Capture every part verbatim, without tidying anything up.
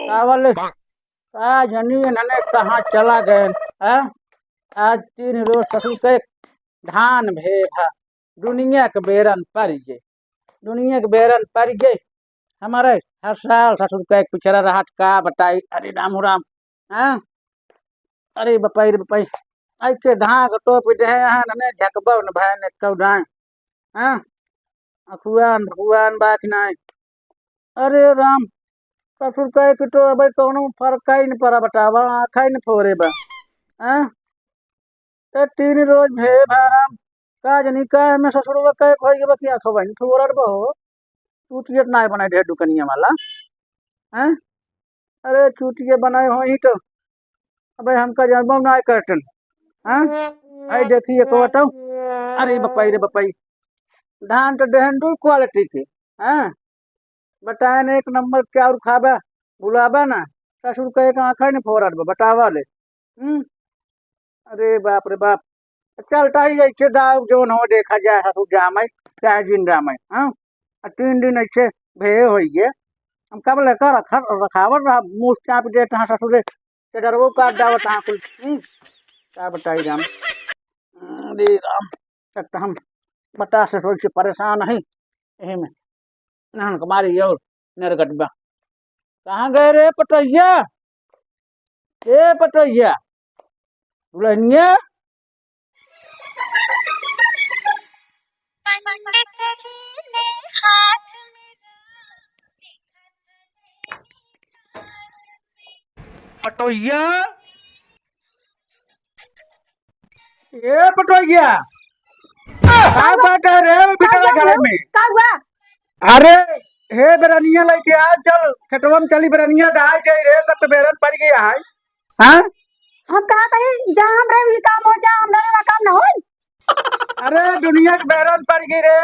कावल, का जनी इन्हने कहाँ चला गए, हैं? आज तीन रोज ससुर के धान भे भा, दुनिया के बेरन परि गए, दुनिया के बेरन परि गए। हमारे हर साल ससुर का एक पिछड़ा रहत, का बताई, अरे राम हो राम, हैं? अरे बपाई रे बपाई, ऐसे धान के टोप दे हैं, इन्हने झकबो न भाई ने कौ दाएं, हैं? अखुआन भगवान बा कि नाई? अरे राम, ससुर कहे कि तो अबे कौनो फर्क ही न पड़ा, बतावा, आँखा ही न फोरे बा, हैं? ए तीन रोज भे भा राम, का जनी का में ससुरवा कहे खोई के बकिया खबन फोरत बहो, चूतियत नाय बनाए ढेर दुकनिया वाला, हैं? अरे चूतिये बनाए हो ही तो, अबे हमका जानबो नाय करतन, हैं? आई देखी एक बताओ, अरे बपाई रे बपाई, धान तो देहन दू क्वालिटी के, हैं? बताए ने एक नंबर चाउर खाबा, भुलाबा ना, ससुर कहे के आँखा ने फोरत बा, बतावा ले। हम्म? अरे बाप रे बाप, चलता ही ऐसे दाव जौन हो देखा जाए, ससुर जामय चाहे जिंदा मय, हाँ? आ तीन दिन ऐसे भे होइए, हम कब लेकर रखा, रखावत रहा, मुँह चाप देत हाँ ससुरे, चदरवो काट डावत हाँ कुल। हम्म? का बताई राम, अरे राम, तब तो हम बतास से सोच के परेशान है, यही में नहन के मारी और नरगट बा। कहाँ गए रे पटोहिया? ए पटोहिया, दुल्हनिया। पटोहिया, ए पटोहिया, का बात है रे, बेटा का हुआ घर रे? में? का हुआ? अरे, हे बेरनिया लेके आ, चल, खेतवा में चली, बेरनिया डाल जाई रे, सब पे बेरन पड़ गया है। हाँ? हम कहा था, जहाँ हम रहे, वही काम हो, जहाँ हम रहे, वहाँ काम ना होई। अरे, दुनिया के बेरन पड़ गई रे,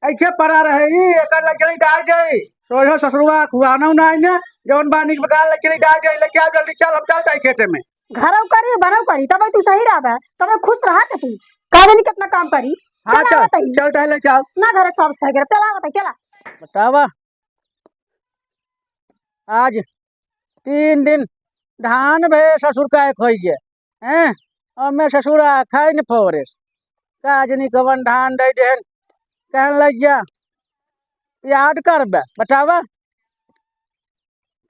ऐसे पड़ा रहे, ई एकर लग चली डाल जाई। सोझो ससुरवा खुआनो ना आईने, जौन बानी के बगाल लग चली डाल जाई, लेके आ जल्दी, चल, हम चलता है खेते में। घरौ करी, बनौ करी, तब तू सही रहबे, तब खुश रहत है तू। का जानी कितना काम करी। हाँ, चला चल, बताई। चल, टहले जाओ। ना घर के साफ सफाई करे, चला बताई, चला। बतावा, आज तीन दिन धान भे ससुर का एक होई गया, हैं? और मैं ससुर आखा ही न फोरे। का जानी कवन धान दे देहन, कहन लग गया, याद करबे, बतावा।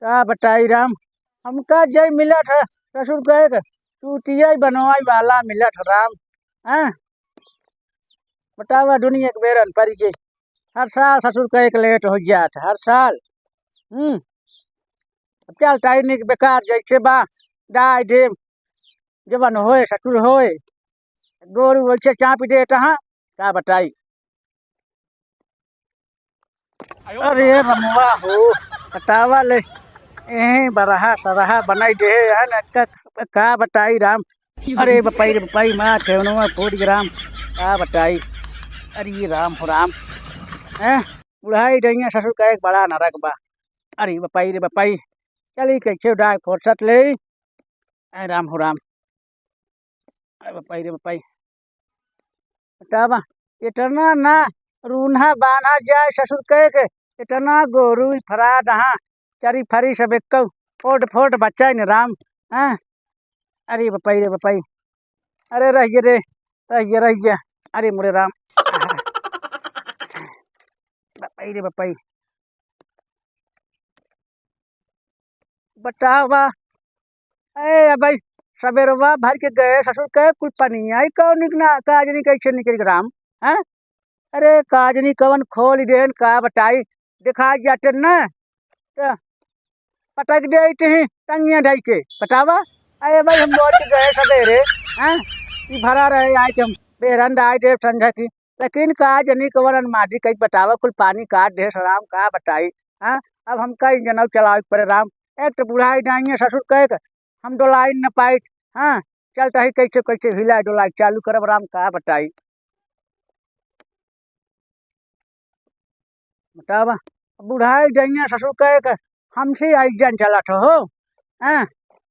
का बताई राम, हमका जय मिलत है, ससुर कहे के चूतिया बनवाई वाला मिलत है राम, हैं? बतावा, दुनिया के बेरन पड़ गई। हर साल ससुर कहे के लेट हो जात है, हर साल। हम्म, अब चल टाइम नहीं बेकार जैसे बा, डाय देम, जवन होए ससुर होए, गोरू वैसे चाँप देत हाँ, का बताई। अरे रमुआ हो, बतावा ले, एहे बरहा सरहा बनाई दे है न, का, का बताई राम। अरे बपाई रे बपाई, माँ ठेवनवा फूट गया राम, का बताई। अरे राम हो राम, हैं? बुढ़ाई डैया ससुर का एक बड़ा नरक बा। अरे बपाई रे बपाई, चली कैसे डाय फुर्सत ले। ऐ राम हो राम। अरे बपाई रे बपाई। बतावा, इतना ना रून्हा बान्हा जाए ससुर कहे के, इतना गोरू फरा दहा, चरी फरी सब एक फोट फोट बच्चा ही न राम। हाँ? अरे बपाई रे बपाई। अरे रहिए रे, रहिए, रहिए। अरे मोरे राम। बपाई रे बपाई। बतावा, ए, अबे, सबेरवा भर के गए ससुर के कुल पनिया ही कौन निकना, काजनी कैसे निकल गए राम, हैं? अरे, काजनी कवन खोल देन, का बताई, दिखा जाते न, तो पटक दे इतनी टंगिया ढाई के, बतावा। अरे भाई, हम लौट के गए सबेरे, हैं? ई भरा रहे, आए के हम बेरंद आए देव संझा की, लेकिन का जनी कवन अनमादी कई बतावा, कुल पानी काट दे राम, का बताई, हाँ? अब हमका इंजनौ चलावे के पड़े राम। एक तो बुढ़ाई जाइए ससुर कहे के, हम डोलाई न पाइत, हाँ? चलता ही कैसे कैसे हिला डोलाई चालू करब राम, का बताई। बतावा, बुढ़ाई जाइए ससुर कहे के, हमसे आई जान चलत हो, हैं?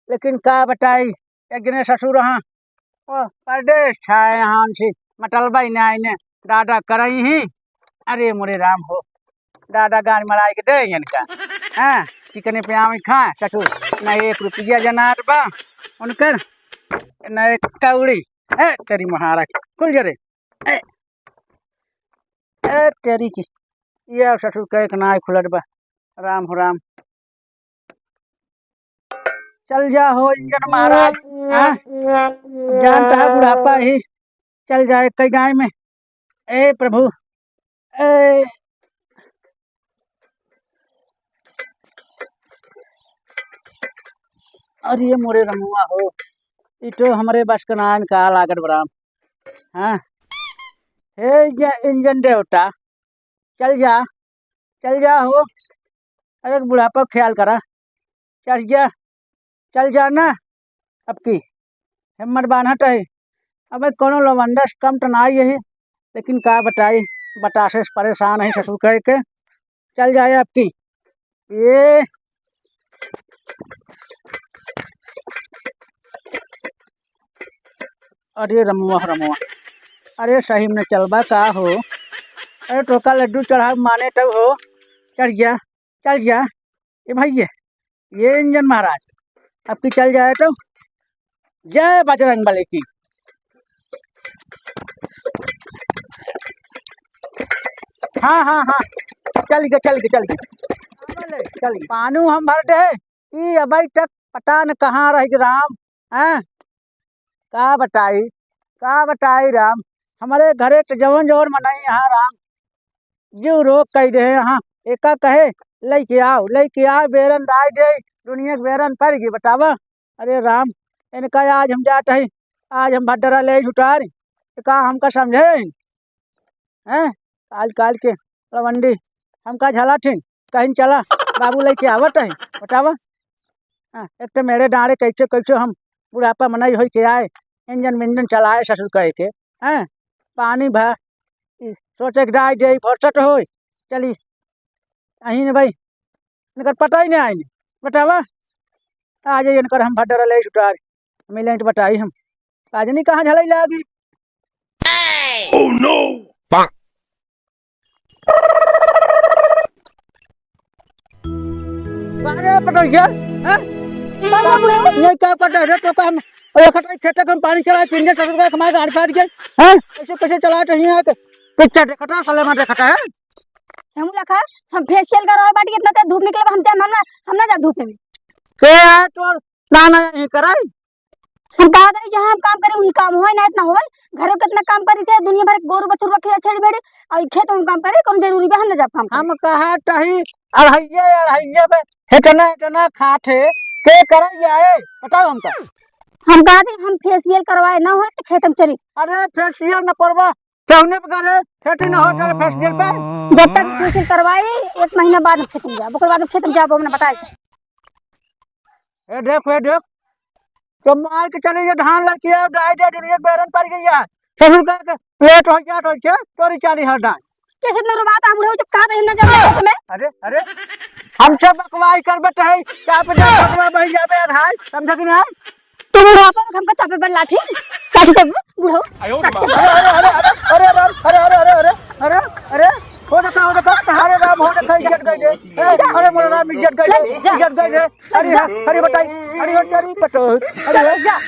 लेकिन का बताई, एक जने ससुर हाँ, ओ, परदेस छाए यहाँ से, मतलबा ही ना आइने, दादा करई ही। अरे मोरे राम हो, दादा गान मराई के दे इनका। हाँ, चिकने पे आवे खा, चटू, ना एक रुपया जनात बा उनकर, ना एक कौड़ी। ए, तेरी महाराज, खुल जा रे। ए, ए, तेरी की, ये ससुर का एक नाई खुलत बा। राम हो राम। चल जा हो इंजन महाराज, हाँ? जानता है बुढ़ापा ही चल जाए कई गाय में। ए प्रभु, ए। अरे मोरे रमुआ हो, ई तो हमरे बस के नाम का लागत बा राम। हाँ, हे इंजन देवता, चल जा, चल जा हो। अरे बुढ़ापा ख्याल करा, चढ़ जा, चल जा ना। अब की हिम्मत बान्हत है। अब कोनो लवंडा से कम तो ना आई है, लेकिन का बताई, बतासे से परेशान है ससुर कह के। चल जाए अब की। ये अरे रमुआ, रमुआ, अरे सही में चलबा का हो? अरे तोका लड्डू चढ़ाव माने तब हो, चढ़ गया, चढ़ गया। ए भैया, ये इंजन महाराज, अब की चल जाए तो जय बजरंग बली की। हाँ, हाँ, हाँ, चल गए, चल गए, चल गए, चल गए। पानू हम भर दे, ई अबई तक पता न कहाँ रह गए राम, हैं? का बताई, का बताई राम, हमरे घरे के जवन जवन मनई यहाँ राम, जीव रोक कई दे यहाँ, एका कहे, "लइके आओ, लइके आओ, बेरन दाई दे, दुनिया के बेरन पड़ गई, बतावा।" अरे राम, इनका आज हम जात हई, आज हम भड्डरा ले उतारी, तो का हमका समझे? हैं? काल काल के लवंडी हमका झला ठिन, कहीं चला, बाबू लइके आवत है, बतावा। हाँ, एक तो मेरे डाँड़े कैसे कैसे हम बुढ़ापा मनई होई के आए, इंजन मिंजन चलाए ससुर कह के, हैं? पानी भा, ई सोचे के डाई दे, फुर्सत होई, चली, अहीं ने भाई, इनकर पता ही नहीं आइने, बतावा। आ जाइए इनकर हम भड्डरा ले उतार, मिले तो बताई हम। आज नहीं कहाँ झलाई लागी। Oh no! अरे पटोहिया, हैं? ये क्या पता है तो हम, अरे खटाई खेते के हम पानी चला, चिंजे ससुर का हमारे गाड़ी फाड़ गई, हैं? कैसे कैसे चला चाहिए यहाँ के? पिक्चर देखता, सलेमा देखता है। हम लखा, हम फेशियल करवाए बाटी, इतना तेज धूप निकले बा, हम जाए, हम ना, हम ना जाब धूप में। के है तोर नाना नहीं कराई? हम कहा था, जहाँ हम काम करें, वही काम होए, ना इतना होए। घर में कितना काम करी थे, दुनिया भर के गोरू बछरू रखे, छेड़ी बेड़ी, और खेत में काम करे, कौन जरूरी बा, हम ना जाब काम करे। हम कहा तही अढ़ाइये, अढ़ाइये पे इतना, इतना खात है, के कराई आए, बताओ हमका। हम कहा थे, हम फेशियल करवाए ना होए, तो खेत में चली। अरे फेशियल न करवा, केहू ने बगैर खेती न होत है फेशियल पे। जब तक फेशियल करवाई, एक महीना बाद में खेत में जाब, ओकर बाद में खेत में जाब, हमने बताई। ए देख, ए देख, तो मार के चले ये धान लइके आओ, डाई दे, दुनिया के बेरन पड़ गई है। ससुर का के लेट हो गया तो क्या तोरी चाली हर डाई। कैसे इतना रुबात हम रहो, जब कहा था हम ना जाब खेत में। अरे, अरे, हमसे बकवाई करबे तो है, क्या पे जा बकवा बह जाबे आधार, समझे कि नहीं? तू बुढ़ापा में हमका चापे बन लाठी, लाठी तब बुढ़ो। अरे, अरे, अरे, अरे, अरे, राम, अरे, अरे, अरे, अरे, अरे, अरे, हो देखा, हो देखा, अरे राम, हो देखा, इज्जत गई रे। ए, अरे मोरे राम, इज्जत गई रे, इज्जत गई रे। अरे, अरे बताई, अरे हो, अरे पटो, अरे हो।